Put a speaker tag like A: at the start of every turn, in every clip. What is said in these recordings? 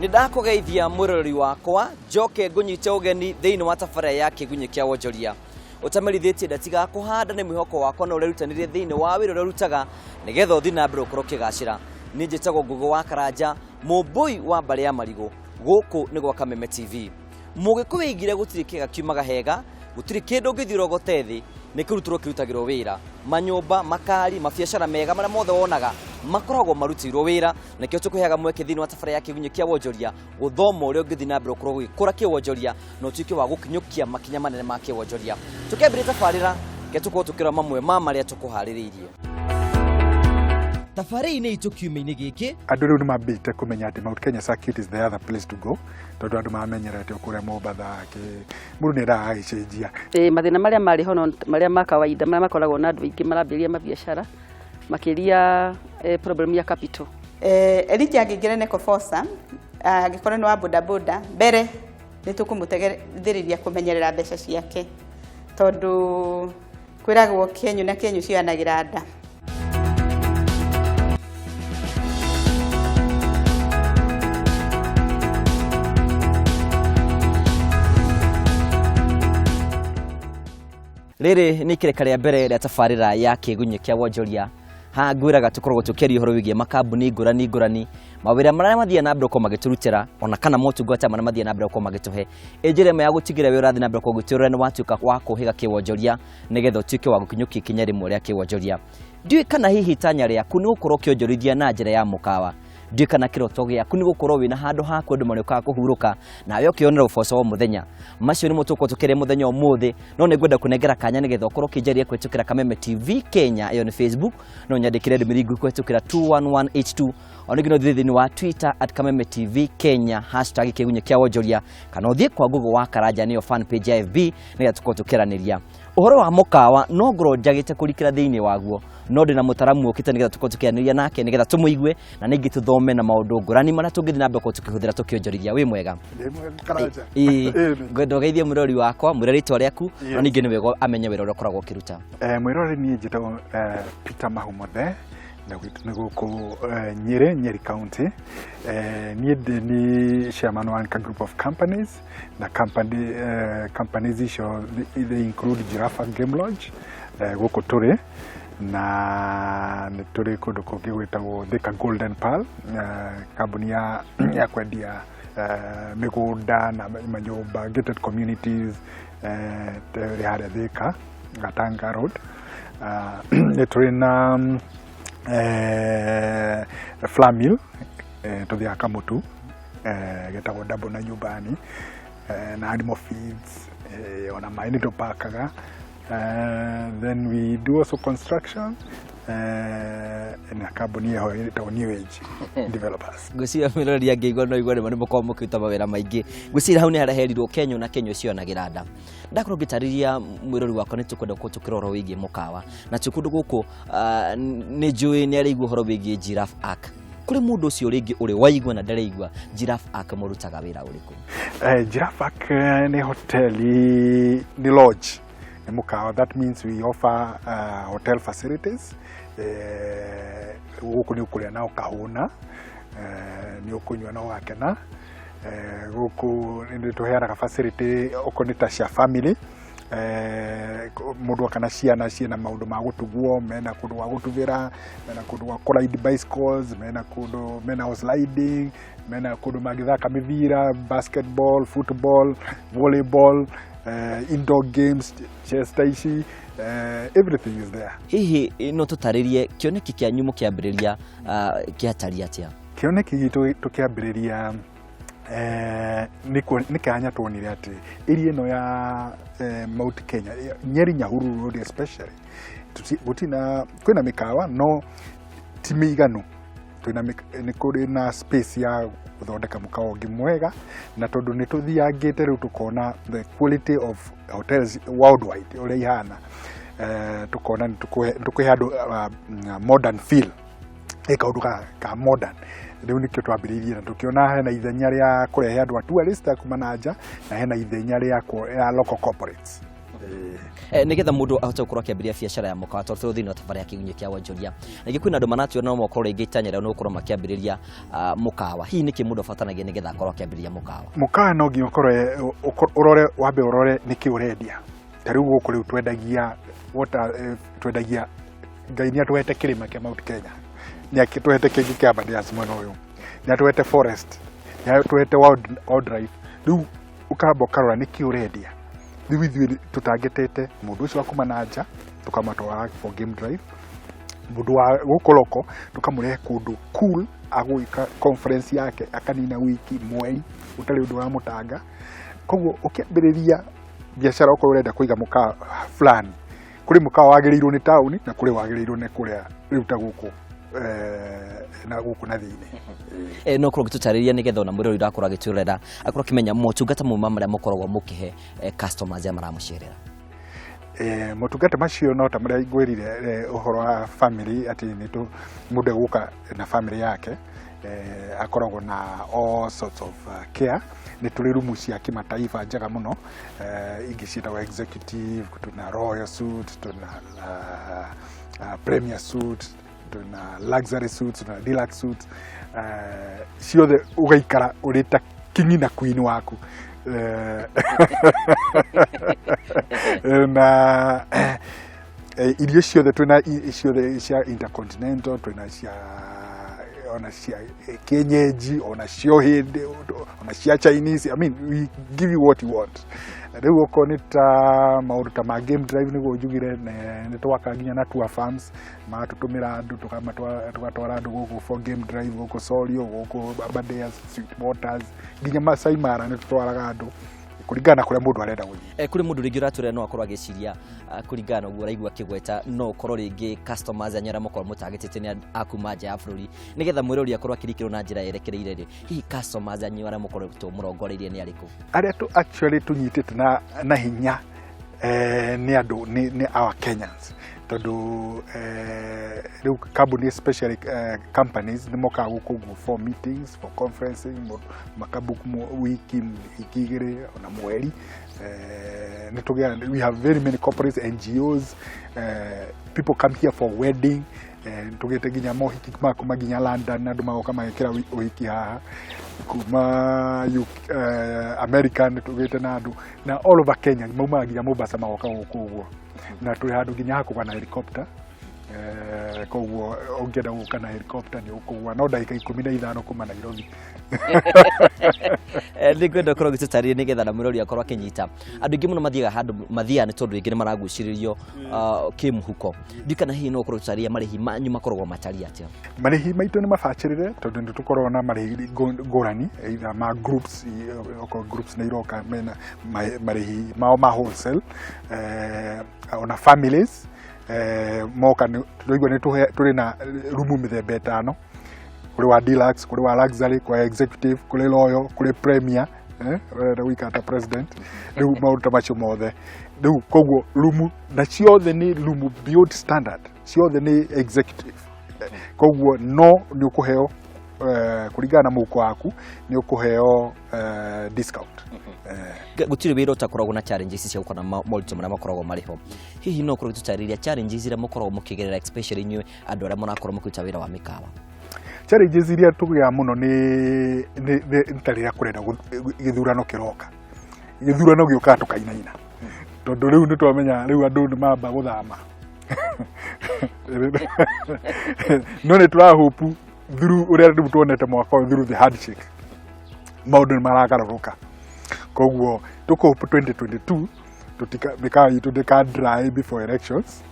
A: Nĩ ndakũgeithia mwĩroreri wakwa, njoke ngũnyite ũgeni thĩinĩ wa tabarĩra ya Kĩgunyĩ kĩa Wonjoria. Ũtamerithĩtie ndatigaga kũhanda nĩ mwĩhoko wakwa na ũrerutanĩria thĩinĩ wa wĩra ũrĩa ũrutaga nĩgetha ũthiĩ na mbere ũkorwo ũkĩgacĩra. Niĩ njĩtagwo Ngũgĩ wa Karanja, mũmbũi wa mbarĩ ya marigũ. Gũkũ nĩ gwa Kameme TV. Mũgĩkũyũ oigire gũtirĩ kĩega kiumaga hega, gũtirĩ kĩndũ ũngĩthiĩ ũrogote thĩ, nĩ kũrutĩrwo kĩrutagĩrwo wĩra. Manyũmba, makari, mabiacara mega marĩa mothe wonaga makoragwo marutĩirwo wĩra. Nĩkĩo tũkũheaga mweke thĩinĩ wa tabarĩra ya Kĩgunyĩ kĩa Wonjoria gũthoma ũrĩa ũngĩthiĩ na mbere ũkorwo ũgĩkũra kĩwonjoria na ũtuĩke wa gũkinyũkia makinya manene ma kĩwonjoria. Tũkĩambĩrĩria tabarĩra, reke tũkorwo tũkĩrora mamwe ma marĩa tũkũharĩrĩirie. Tabarĩra-inĩ itũ kiumia-inĩ gĩkĩ.
B: Andũ rĩu nĩ mambĩte kũmenya atĩ Mount Kenya Circuit is the other place to go, tondũ andũ mamenyerete o kũrĩa Mombatha, mũndũ nĩ endaga agagĩcenjia.
C: Ĩĩ, mathĩna marĩa marĩ ho no marĩa ma kawaida marĩa makoragwo na andũ aingĩ marambĩrĩria mabiacara, makĩria problem ya capital.
D: Elijah angĩingĩra Necofosa, angĩkorwo nĩ wa bodaboda, mbere nĩ tũkũmũteithĩrĩria kũmenyerera mbeca ciake, tondũ kwĩragwo kĩenyũ na kĩenyũ cioyanagĩra nda.
A: Rĩrĩ nĩ ikereka rĩa mbere rĩa tabarĩra ya Kĩgunyĩ kĩa Wonjoria. Haha ngwĩraga tũkoragwo tũkĩaria ũhoro wĩgiĩ makambuni ngũrani ngũrani, mawĩra marĩa mathiaga na mbere gũkorwo magĩtũrutĩra, ona kana motungata marĩa mathiaga na mbere gũkorwo magĩtũhe. Ĩ njĩra ĩmwe ya gũtigĩrĩra wĩra ũrathiĩ na mbere gũkorwo ũgĩtũrĩra nĩ watuĩka wa kũhĩga kĩwonjoria nĩgetha ũtuĩke wa gũkinyũkia ikinya rĩmwe rĩa kĩwonjoria. Ndiũĩ kana hihi itanya rĩaku nĩ gũkorwo ũkĩonjorithia na njĩra ya mũkawa. Ndiũĩ kana kĩroto gĩaku nĩ gũkorwo wĩna handũ haku andũ marĩũkaga kũhurũka nawe ũkĩonera ũboco o mũthenya. Macio nĩmo tũgũkorwo tũkĩaria mũthenya ũmũthĩ, no nĩ ngwenda kũnengera kanya nĩgetha ũkorwo ũkĩnjaria kũhĩtũkĩra Kameme TV Kenya, ĩyo nĩ Facebook, no nyandĩkĩre ndũmĩrĩri nguhĩ kũhĩtũkĩra 21182, ona ningĩ no ũthiĩ thĩinĩ wa Twitter at Kameme TV Kenya hashtag Kĩgunyĩ kĩa Wonjoria, kana ũthiĩ kwa Google wa Karanja nĩyo fan page ya FB nĩgetha tũkorwo tũkĩaranĩria. Ũhoro wa mũkawa no ngorwo njagĩte kũrikĩra thĩinĩ waguo, no ndĩna mũtaramu ũkĩte nĩgetha tũkorwo tũkĩaranĩria nake nĩgetha tũmũigue na ningĩ tũthome na maũndũ ngũrani marĩa tũngĩthiĩ na mbere gũkorwo tũkĩhũthĩra tũkĩonjorithia. Wĩ mwega?
B: Ndĩ mwega, Karanja.
A: Ĩĩ.
B: Ĩĩ.
A: Ngwenda ũgeithie mũrori wakwa, mwĩre rĩtwa rĩaku, no
B: Yes.
A: ningĩ nĩ wega amenye wĩra ũrĩa ũkoragwo ũkĩruta.
B: Mwĩroreri, niĩ njĩtagwo Peter Mahumothe, na gwitũ nĩ gũkũ Nyĩrĩ, Nyeri County. Niĩ ndĩ nĩ chairman wa Anchor Group of Companies, na companies icio they include Giraffe Game Lodge, gũkũ tũrĩ, na nĩ tũrĩ kũndũ kũngĩ gwĩtagwo Thika Golden Pearl, kambuni ya kwendia mĩgũnda na manyũmba, gated communities, ĩrĩ harĩa Thika, Gatanga Road. Nĩ tũrĩ na flour mill, tũthiaga kamũtu getagwo Double na Nyumbani, na animal feeds, ona maĩ nĩ tũpakaga. Then we do also construction, na kambuni ĩho ĩtagwo New Age Developers.
A: Ngwĩciria mwĩroreri angĩigua no igue rĩmwe nĩ mũkoragwo mũkĩruta mawĩra maingĩ. Ngwĩciria hau nĩ harĩa herirwo kenyũ na kenyũ cionagĩra nda. Ndakorwo ngĩtarĩria mwĩrori wakwa nĩ tũkwenda gũkorwo tũkĩrora ũhoro wĩgiĩ mũkawa na twĩ kũndũ gũkũ, nĩ njũĩ nĩ araigua ũhoro wĩgiĩ Giraffe Ark. Kũrĩ mũndũ ũcio rĩngĩ ũrĩ waigua na ndaraigua, Giraffe Ark mũrutaga wĩra ũrĩkũ?
B: Giraffe Ark nĩ hoteli, nĩ lodge, nĩ mũkawa. That means we offer hotel facilities. Gũkũ nĩ ũkũrĩa na ũkahũna, nĩ ũkũnyua na ũgakena. Gũkũ nĩ tũheanaga facility okorwo nĩ ta cia family, mũndũ oka na ciana ciĩna maũndũ ma gũtugwo, mena kũndũ gwa gũtugĩra, mena kũndũ gwa kũ ride bicycles, mena kũndũ mena horse riding, mena kũndũ mangĩthaka mĩbira, basketball, football, volleyball, indoor games, chess ta ici, everything is there.
A: Hihi no tũtarĩrie kĩoneki kĩanyu mũkĩambĩrĩria, kĩatariĩ atĩa?
B: Kĩoneki gitũ tũkĩambĩrĩria, nĩ kanya tuonire atĩ area ĩno ya Mount Kenya, Nyeri Nyahururu Road especially, gũtirĩ na, kwĩna mĩkawa no ti mĩiganu. Twĩna nĩ kũrĩ na space ya gũthondeka mũkawa ũngĩ mwega, na tondũ nĩ tũthiangĩte rĩu tũkona the quality of hotels worldwide ũrĩa ihana, tũkona nĩ tũkũhe andũ modern feel, ĩ kaũndũ ka modern. Rĩu nĩkĩo twambĩrĩirie na tũkĩona hena ithenya rĩa kũrehe andũ a tourist a kuma na nja, na hena ithenya rĩa local corporates.
A: Nĩgetha mũndũ ahote gũkorwo akĩambĩrĩria biacara ya mũkawa, tondũ tũrĩ thĩinĩ wa tabarĩra ya Kĩgunyĩ kĩa Wonjoria, rĩngĩ kwĩna andũ maratuona no mokorwo rĩngĩ itanya rĩao nĩ gũkorwo makĩambĩrĩria mũkawa. Hihi nĩkĩ mũndũ abataranagia nĩgetha akorwo akĩambĩrĩria mũkawa?
B: Mũkawa no nginya ũkorwo ũrore, wambe ũrore nĩkĩ ũrendia. Ta rĩu gũkũ rĩu twendagia water, twendagia, Ngai nĩ atũhete kĩrĩma kĩa Mount Kenya, nĩ atũhete kĩngĩ kĩa Aberdares mwena ũyũ, nĩ atũhete forest, nĩ atũhete wildlife. Rĩu ũkamba ũkarora nĩkĩ ũrendia. Rĩu ithuĩ tũtangetete mũndũ ũcio wa kuma na nja, tũkamatwara for game drive, mũndũ wa gũkũ loko tũkamũrehe kũndũ cool agwĩka conference yake, akanina wiki, mweri, ũtarĩ ũndũ ũramũtanga. Koguo ũkĩambĩrĩria biacara, okorwo ũrenda kũiga mũkawa fulani, kũrĩ mũkawa wagĩrĩirwo nĩ taũni na kũrĩ wagĩrĩirwo nĩ kũrĩa rĩu ta gũkũ na gũkũ na thĩinĩ.
A: No korwo ũgĩtũtarĩria nĩgetha ona mwĩrori ũrakorwo agĩtwĩrorera akorwo akĩmenya motungata mauma marĩa mũkoragwo mũkĩhe customers arĩa maramũcerera.
B: Motungata macio no ta marĩa ngwĩrire, ũhoro wa family, atĩ nĩ tũ mũndũ egũka na family yake, akoragwo na all sorts of care. Nĩ tũrĩ rumu cia kĩmataifa njega mũno, ingĩ ciĩtagwo executive, tuna royal suite, tuna premier suite, tuna luxury suite, tuna deluxe suite, ciothe ũgaikara ũrĩ ta king na queen waku. Na irio ciothe twĩna ciothe cia intercontinental, twĩna cia ona cia kienyeji, ona cia ũhĩndĩ, ona cia Chinese. I mean, we give you what you want. Rĩu okorwo nĩ ta maũndũ ta ma game drive, nĩguo njugire nĩ twaka nginya na tour farms, magatũtũmĩra andũ, tũgatwara andũ gũkũ for game drive, gũkũ Sorio, gũkũ Aberdares, Sweet Waters, nginya Masai Mara nĩ tũtwaraga andũ kũringana na kũrĩa mũndũ arenda gũthiĩ.
A: Kũrĩ mũndũ rĩngĩ ũratwĩra no akorwo agĩciria, kũringana na ũguo ũraigua akĩgweta, no ũkorwo rĩngĩ customers anyu arĩa mũkorwo mũtagĩtĩte nĩ a kuma nja ya bũrũri. Nĩgetha mwĩrori akorwo akĩrikĩrwo na njĩra yerekereire rĩ, hihi customers anyu arĩa mũkoretwo mũrongoreirie nĩ arĩkũ?
B: Arĩa tu actually tũnyitĩte na hinya nĩ andũ nĩ our Kenyans, tondũ rĩu kambuni, especially companies, nĩ mokaga gũkũ ũguo for meetings, for conferencing, makabook wiki, wiki 2, ona mweri. Nĩ tũgĩaga, we have very many corporates, NGOs, people come here for wedding. Tũgĩte nginya mohiki ma kuma nginya London, andũ magoka magekĩra ũhiki haha kuma UK, America nĩ tũgĩte na andũ na all over Kenya, maumaga nginya Mombasa magoka gũkũ ũguo, na twĩ handũ nginya hakũga na helicopter. Koguo ũngĩenda gũka na helicopter nĩ ũkũgwa no ndagĩka 15 kuma Nairobi.
A: Nĩ ngwenda ũkorwo ũgĩtũtarĩria nĩgetha na mwĩrori akorwo akĩnyita. Andũ aingĩ mũno mathiaga handũ mathiaga nĩ tondũ rĩngĩ nĩ maragucĩrĩrio kĩmũhuko. Ndikana hihi no ũkorwo ũgĩtũtarĩria marĩhi manyu makoragwo matariĩ atĩa?
B: Marĩhi maitũ nĩ mabacĩrĩre, tondũ nĩ tũkoragwo na marĩhi ngũrani, either ma groups, okorwo groups nĩ iroka mena marĩhi mao ma wholesale, ona families moka tũraigua nĩ tũrĩ na rumu mĩthemba ĩtano: kũrĩ wa deluxe, kũrĩ wa luxury, kũrĩ executive, kũrĩ royal, kũrĩ premier, ũrenda gũikara ta president. Rĩu maũndũ ta macio mothe. Rĩu koguo rumu na ciothe nĩ rumu beyond standard, ciothe nĩ executive. Koguo no nĩ ũkũheo, kũringana na mũhuko waku, nĩ ũkũheo discount.
A: Gũtirĩ wĩra ũtakoragwo na challenges cia gũkona moritũ marĩa makoragwo marĩ ho. Hihi no ũkorwo ũgĩtũtarĩria challenges iria mũkoragwo mũkĩgerera, especially inyuĩ andũ arĩa mũrakorwo mũkĩruta wĩra wa mĩkawa?
B: Challenges iria tũgĩaga mũno nĩ ta rĩrĩa kũrenda gĩthurano kĩroka. Gĩthurano gĩũkaga tũkainaina, tondũ rĩu nĩ twamenya rĩu andũ nĩ mamba gũthama. No nĩ tũrahope through ũrĩa rĩu tuonete mwaka ũyũ, through the handshake, maũndũ nĩ maragarũrũka. Koguo tũkũhope 2022 tũtika mĩkawa itũ ndĩka dry before elections,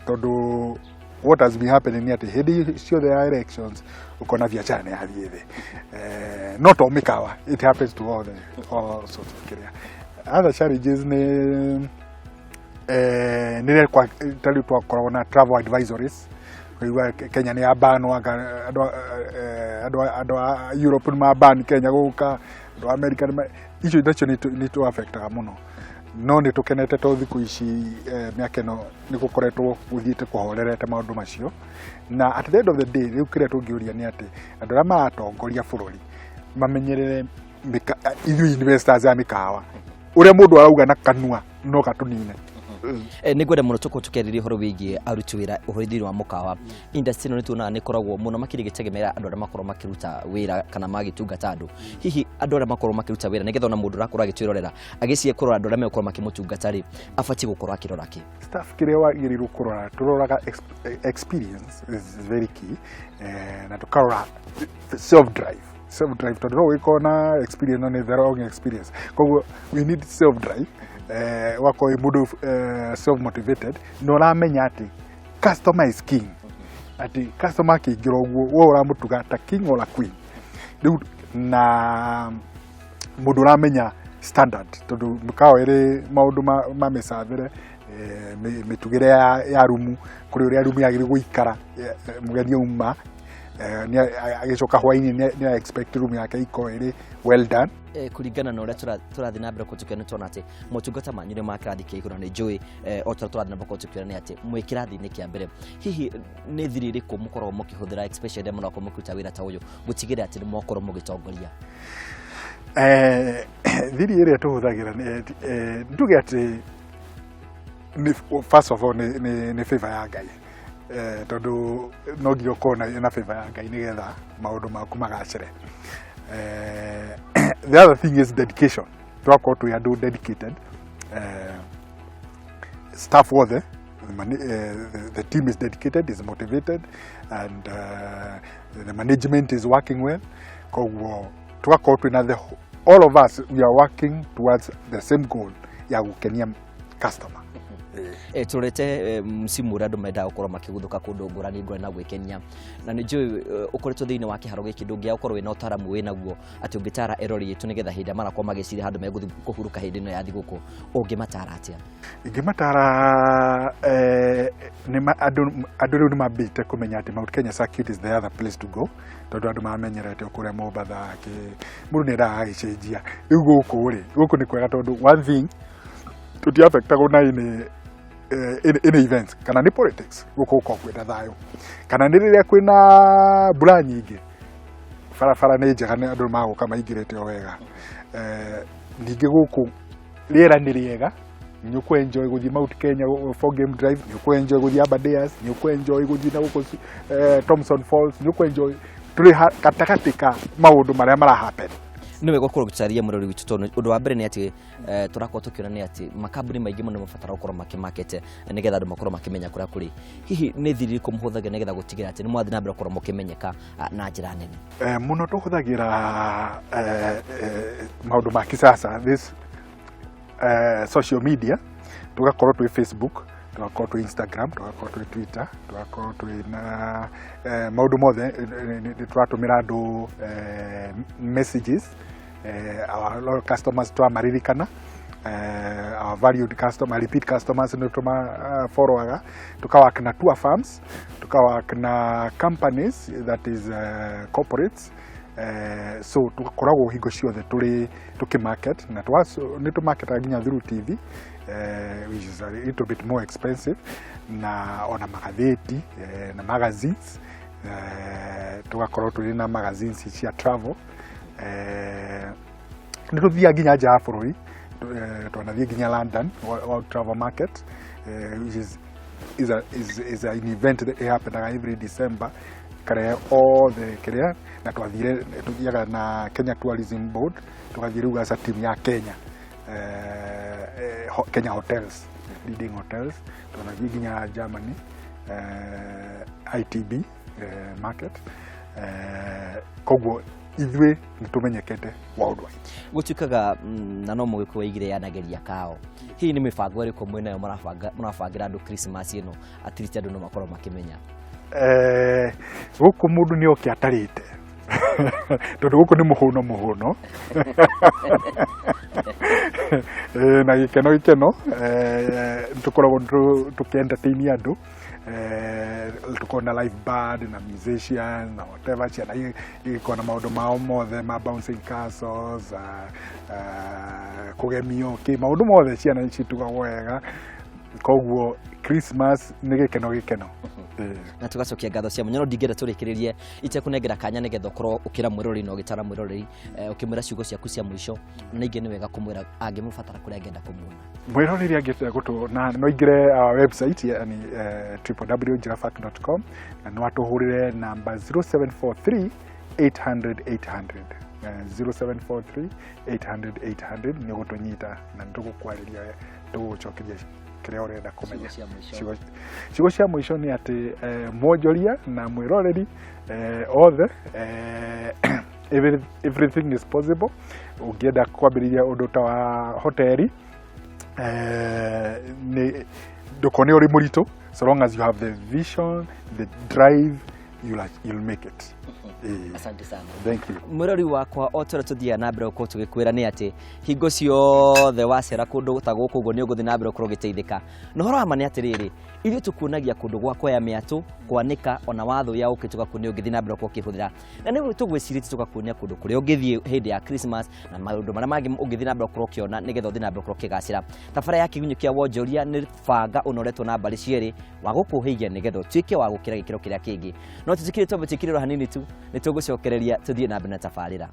B: tondũ what has been happening nĩ atĩ hĩndĩ ciothe ya elections ũkona biacara nĩ yathiĩ thĩ. Not all mĩkawa, it happens to all sorts of kĩrĩa. Other challenges nĩ nĩ rĩrĩa ta rĩu twakoragwo na travel advisories, ũkaigua Kenya nĩ yabanwo, anga andũ a Europe nĩ maban Kenya gũka, andũ a America nĩ icio nacio nĩ tũ affectaga mũno. No nĩ tũkenete to thikũ ici, mĩaka ĩno nĩ gũkoretwo gũthiĩte kũhorerete maũndũ macio. Na at the end of the day, rĩu kĩrĩa tũngĩũria nĩ atĩ andũ arĩa maratongoria bũrũri mamenyerere ithuĩ investors a mĩkawa. Ũrĩa mũndũ arauga na kanua no gatũnine.
A: Nĩ ngwenda mũno tũkorwo tũkĩarĩria ũhoro wĩgiĩ aruti wĩra, ũhoro thĩinĩ wa mũkawa. Industry ĩno nĩ tuonaga nĩ ĩkoragwo mũno makĩria ĩgĩtegemera andũ arĩa makorwo makĩruta wĩra kana magĩtungata andũ. Hihi andũ arĩa makorwo makĩruta wĩra, nĩgetha ona mũndũ ũrakorwo agĩtwĩrorera agĩciria kũrora andũ arĩa megũkorwo makĩmũtungata rĩ, abatiĩ gũkorwo akĩrora kĩ?
B: Staff, kĩrĩa wagĩrĩirwo kũrora, tũroraga experience is very key, na tũkarora self drive, self drive, tondũ no ũgĩkorwo na experience no nĩ the wrong experience. Koguo we need self drive, ũgakorwo wĩ mũndũ self motivated na ũramenya atĩ customer is king, atĩ customer akĩingĩra ũguo we ũramũtuga ta king or a queen. Rĩu na mũndũ ũramenya standard, tondũ mĩkawa ĩrĩ maũndũ ma mĩcabĩre, mĩtugĩre ya rumu, kũrĩ ũrĩa rumu yagĩrĩirwo gũikara mũgeni auma, agĩcoka hwainĩ nĩ expect room yake ikorwo ĩrĩ well done.
A: Kũringana na ũrĩa tũrathiĩ na mbere kũtũkĩra, nĩ tuona atĩ motungata manyu nĩ ma kĩrathi kĩa igũrũ, na nĩ njũĩ o ta tũrathiĩ na mbere kũtũkĩra nĩ atĩ mwĩ kĩrathi-inĩ kĩa mbere. Hihi nĩ thiri ĩrĩkũ mũkoragwo mũkĩhũthĩra, especially rĩrĩa mũrakorwo mũkĩruta wĩra ta ũyũ, gũtigĩrĩra atĩ nĩ mwakorwo mũgĩtongoria?
B: Thiri ĩrĩa tũhũthagĩra nĩ nduge atĩ first of all nĩ favor ya Ngai, tondũ no nginya ũkorwo na favor ya Ngai nĩgetha maũndũ maku magacĩre. The other thing is dedication. Tũgakorwo twĩ andũ dedicated, staff wothe, the team is dedicated, is motivated, and the management is working well. Koguo tugakorwo twĩna all of us, we are working towards the same goal ya gũkenia customer.
A: Tũrete msimu ũrĩa andũ mendaga gũkorwo makĩguthũka kũndũ ngũrani ngũrani na gwĩkenia, na nĩ njũĩ ũkoretwo thĩinĩ wa kĩharo gĩkĩ, ndũngĩaga gũkorwo wĩna ũtaramu wĩnaguo atĩ ũngĩtara erori itũ nĩgetha hĩndĩ ĩrĩa marakorwo magĩciria handũ megũthiĩ kũhurũka hĩndĩ ĩno ya thigũkũ, ũngĩmatara atĩa?
B: Ingĩmatara andũ rĩu nĩ mambĩte kũmenya atĩ Mount Kenya Circuit is the other place to go, tondũ andũ mamenyerete o kũrĩa Mombatha kĩ mũndũ nĩ endaga agĩcenjia. Rĩu gũkũ rĩ, gũkũ nĩ kwega tondũ one thing, tũtiaffectagwo na any events kana nĩ politics. Gũkũ gũkoragwo kwĩna thayũ, kana nĩ rĩrĩa kwĩna mbura nyingĩ, barabara nĩ njega, nĩ andũ magũka maingĩrĩte o wega. Ningĩ gũkũ rĩera nĩ rĩega, nĩ ũkũ enjoy gũthiĩ Mount Kenya for game drive, nĩ ũkũ enjoy gũthiĩ Aberdares, nĩ ũkũ enjoy gũthiĩ na gũkũ Thomson Falls, nĩ ũkũ enjoy. Tũrĩ gatagatĩ ka maũndũ marĩa mara happen.
A: Nĩ wega gũkorwo ũgĩtarĩria mũrori witũ, tondũ ũndũ wa mbere nĩ atĩ tũrakorwo tũkĩona nĩ atĩ makambuni maingĩ mũno mabatara gũkorwo makĩmakete nĩgetha andũ makorwo makĩmenya kũrĩa kũrĩ. Hihi nĩ thiri irĩkũ mũhũthagĩra nĩgetha gũtigĩrĩra atĩ nĩ mwathiĩ na mbere gũkorwo mũkĩmenyeka na njĩra nene?
B: Mũno tũhũthagĩra maũndũ ma kisasa, this social media. Tũgakorwo twĩ Facebook, tũgakorwo twĩ Instagram, tũgakorwo twĩ Twitter, tũgakorwo twĩ na maũndũ mothe. Nĩ tũratũmĩra andũ messages, our loyal customers twamaririkana, our valued customer, repeat customers nĩ tũma followaga. Tukawork na tour firms, tukawork na companies, that is corporates. So tugakoragwo hingo ciothe tũrĩ tũkĩmarket na nĩ tũmarketaga nginya through TV, which is a little bit more expensive, na ona magathĩti na magazines. Tugakorwo tũrĩ na magazines cia travel. Nĩ tũthiaga nginya nja ya bũrũri. Twanathiĩ nginya London World Travel Market, which is an event that happenaga every December, karehe all the kĩrĩa. Na twathire, tũthiaga na Kenya Tourism Board, tũgathiĩ rĩu as a team ya Kenya, Kenya hotels, leading hotels. Twanathiĩ nginya Germany, ITB market. Koguo ithuĩ nĩ tũmenyekete worldwide.
A: Gũtuĩkaga na no mũgĩkũyũ waigire yanageria kao. Hihi nĩ mĩbango ĩrĩkũ mwĩnayo mũrabanga mũrabangĩra andũ Christmas ĩno, at least andũ no makorwo makĩmenya?
B: Gũkũ mũndũ nĩ oke atarĩte, tondũ gũkũ nĩ mũhũno mũhũno na gĩkeno gĩkeno. Tũkoragwo tũkĩ-entertain andũ, tukorwo na live band na musicians na whatever. Ciana igĩkorwo na maũndũ mao mothe ma bouncing castles, kũgemio kĩ maũndũ mothe, ciana citugagwo wega. Koguo Christmas nĩ gĩkeno gĩkeno. Ĩĩ.
A: Na tugacokia ngatho cia mwanya, no ndingĩenda tũrĩkĩrĩrie itekũnengera kanya nĩgetha ũkorwo ũkĩra mwĩroreri na ũgĩtara mwĩroreri, ũkĩmwĩra ciugo ciaku cia mũico, na ningĩ nĩ wega kũmwĩra angĩmũbatara kũrĩa angĩenda kũmuona.
B: Mwĩroreri angĩenda gũtũ na no ingĩre our website, yani www.jirafak.com, na no atũhũrĩre namba 0743 800 800, 0743 800 800 nĩ ũgũtũnyita na nĩ tũgũkwarĩria, tũgũgũcokeria kĩrĩa ũrenda kũmenya.
A: Ciugo cia mũico.
B: Ciugo cia mũico nĩ atĩ mwonjoria na mwĩroreri othe, everything is possible. Ũngĩenda kwambĩrĩria ũndũ ta wa hoteli, nĩ ndũkone ũrĩ mũritũ, so long as you have the vision, the drive, you'll make it.
A: Asante sana.
B: Thank you.
A: Mwĩrori wakwa, o tũrĩa tũthiaga na mbere gũkorwo tũgĩkwĩra nĩ atĩ hingo ciothe wacera kũndũ ta gũkũ ũguo nĩ ũgũthiĩ na mbere gũkorwo ũgĩteithĩka. Na ũhoro wa ma nĩ atĩrĩrĩ, ithuĩ tũkuonagia kũndũ gwa kuoya mĩatũ, kwanĩka, ona wathũya ũkĩ tũgakuonia ũngĩthiĩ na mbere gũkorwo ũkĩhũthĩra. Na nĩguo tũgwĩcirĩtie tũgakuonia kũndũ kũrĩa ũngĩthiĩ hĩndĩ ya Christmas na maũndũ marĩa mangĩ ũngĩthiĩ na mbere gũkorwo ũkĩona nĩgetha ũthiĩ na mbere gũkorwo ũkĩgacĩra. Tabara ya Kĩgunyũ kĩa Wonjoria nĩ banga ũnoretwo na mbarĩ cierĩ wa gũkũhĩigia nĩgetha ũtuĩke wa gũkĩra gĩkĩro kĩrĩa kĩngĩ. No tũtikĩrĩ twambe twĩkĩrĩrwo hanini tu, nĩ tũgũcokereria tũthiĩ na mbere na tabarĩra.